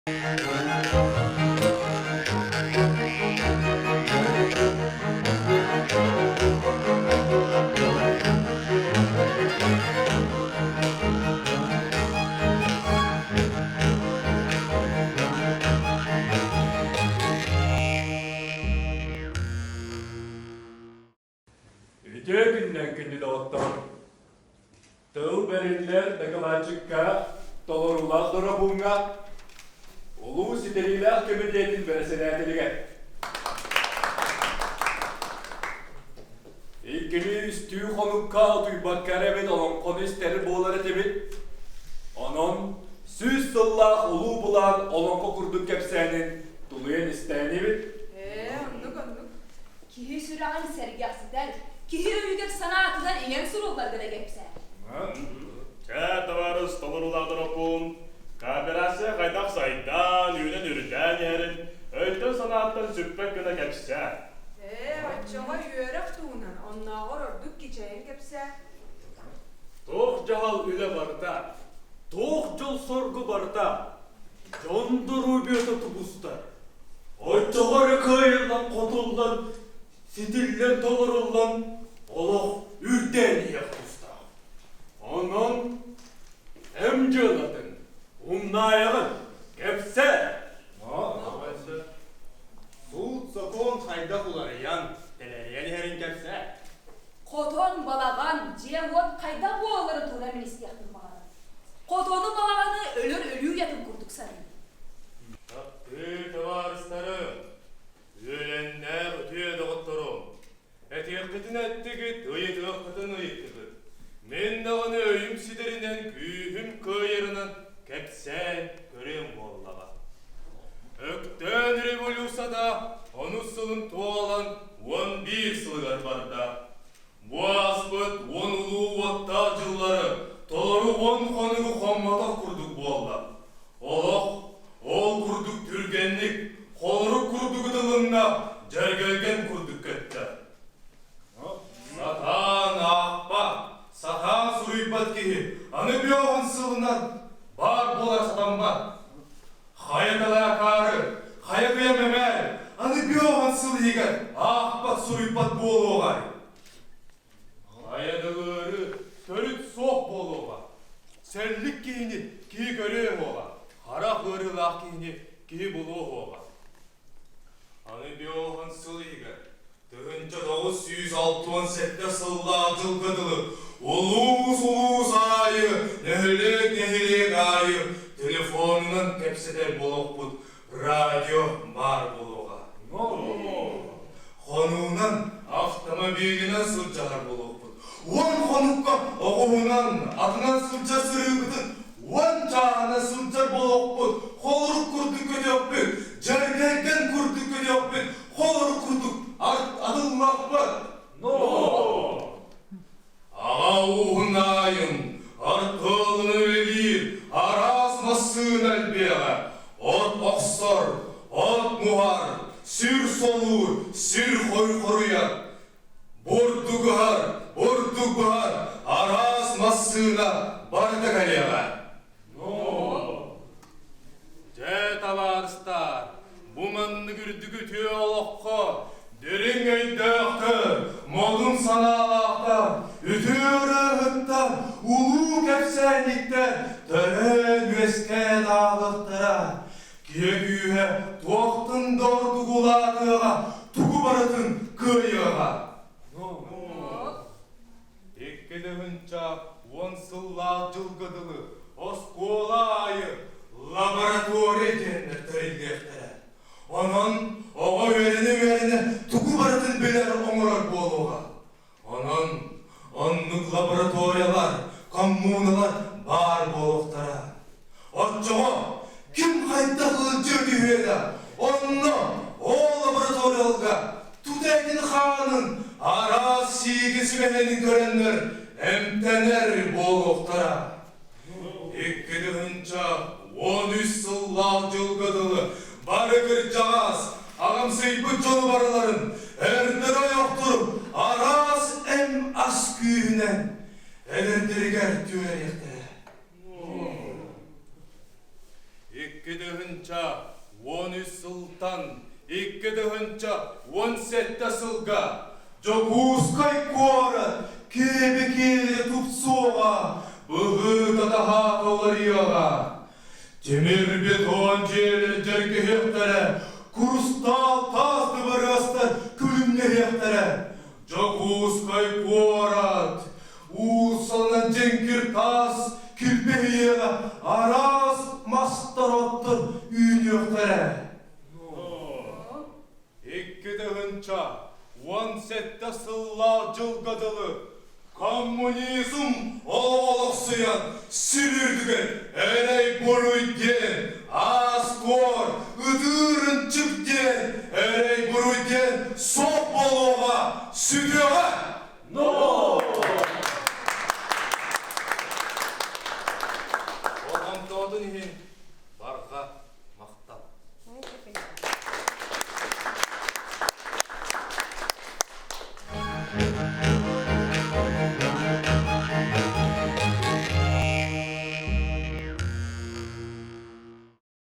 Үтүө күннэн күндү доҕоттор! Тыл бэриллэр дакылаатчыкка толоруулаах доробууҥҥа Улуу ситэриилээх кэмитиэтин бэрэссэдээтэлигэр Иккилии-үстүү хонукка утуйбакка эрэ эбит олоҥхону истэр буолар этибит. Онон 100 сыллаах улуу былаан олоҥхо курдук кэпсээнин тулуйан истээнибит. Ээ, оннук, оннук. Киһи сүрэҕин сэргэхситэр, киһи өйүгэр санаатынан иҥэн суруллар гына кэпсээ. Чэ, табаарыс толоруулаах дороппуун, кооперация хайдах сайдан, үүнэн үрдээн иһэрин өйтөн-санааттан сүппэт гына кэпсээ. Ээ, оччоҕо үөрэх туһунан оннооҕор ордук кичэйэн кэпсээ. Туох дьаһал үлэ барыта, туох дьол-соргу барыта Дьон доруобуйата тубустар. Оччоҕо эрэ кыайыллан-хотуллан, ситиллэн толоруллан олох үрдээн иһиэх тустаах. Онон эм дьыалатын умнаайаҕын, кэпсээ. Суут-сокуон хайдах уларыйан, тэлэрийэн иһэрин кэпсээ. Хотон, балаҕан, дьиэ-уот хайдах буолалларын туһунан мин истиэхпин баҕарабын. Хотону балаҕаны өлөр өлүү уйатын курдук саныыбын. Таптыыр табаарыстарым, үөлэннээх үтүө доҕотторум, этиэххитин эттигит, ыйытыаххытын ыйыттыгыт. Мин даҕаны өйүм ситэринэн, күүһүм кыайарынан кэпсээн көрүөм буоллаҕа. Өктөөн революцията онус сылын туолан 11 сылыгар барда. Бу ааспыт 10 улуу уоттаах дьыллары толору 10 хонугу хоммотох курдук буолла. Олох ол курдук түргэнник, холорук курдук ытылынна, дьэргэлгэн курдук көттө. Сатаан аахпат, сатаан суруйбат киһи аны бүөҕүн сылынан баар буолар сатаммат. Хайа талаакаары, хайа кыйам эмээр, аны бүөҕүн сыл иһигэр аахпат суруйбат буолуоҕай. Хайа да ыары төрүт суох буолуоҕа. Сэллик киһини киһи көрүө уоҕа, харах ыарыылаах киһини киһи булуо уоҕа. Аны бүөҕүн сыл иһигэр 1967 сыллаах дьылга дылы улуус-улуус аайы, нэһилиэк-нэһилиэк аайы телефонунан кэпсэтэр буолуохпут радио баар буолуоҕа. Хонуунан, автомобилынан сылдьаһар буолуохпут. 10 хонукка оҕуһунан, атынан сылдьар сырыыбытын 10 чааһынан сылдьар буолуохпут, холорук курдук көтүөхпүт, дьэргэлгэн курдук көтүөхпүт, Холорук курдук атыллаппат. Аҕа ууһун аайын артыалын үлэлиир араас массыына элбиэҕэ. От охсор, от муһар, сүр солуур, сүр хойхоруйар. Бурдук ыһар, бурдук быһар араас массыына барыта кэлиэҕэ. Дьэ, табаарыстар, бу маннык үрдүк үтүө олоххо дириҥ өйдөөхтөр, модун санаалаахтар, үтүө ырыаһыттар, улуу кэпсээнньиктэр төрөөн-үөскээн аалыахтара. Киһи күүһэ туохтан да ордук улаатыаҕа, тугу барытын кыайыаҕа. 2010 сыллаах дьылга дылы оскуола аайы лаборатория диэннэр тэриллиэхтэрэ. Онон оҕо үөрэнэ-үөрэнэ тугу барытын билэр оҥорор буолуоҕа. Онон оннук лабораториялар, коммуналар баар буолуохтара. Оччоҕо ким хайдах ыалдьыа түһүө да, онно ол лабораторияларга тута этин хаанын араас сииги сүбэһинин көрөннөр эмтэнэр буолуохтара. 2013 сыллаах дьылга дылы бары кырдьаҕас, аҕамсыйбыт дьону барыларын эрдэр-ойохтору араас эм-ас күүһүнэн эдэрдэригэр түһэриэхтэрэ. 2013 сылтан 2017 сылга Дьокуускай куорат киэби-киэли тупсуоҕа, быһыыта-таһаата уларыйыаҕа. Тимир бетон дьиэлэр дьэргэһиэхтэрэ, курустаал таас дыбарыастар күлүмнэһиэхтэрэ. Дьокуускай куорат уулуссаларынан дьэҥкир таас килбэһийиэҕэ, араас мастар-оттор үүнүөхтэрэ. 2017 сыллаах дьылга дылы коммунизм олоҕолохсуйан сир үрдүгэр эрэй-буруй диэн аас-туор.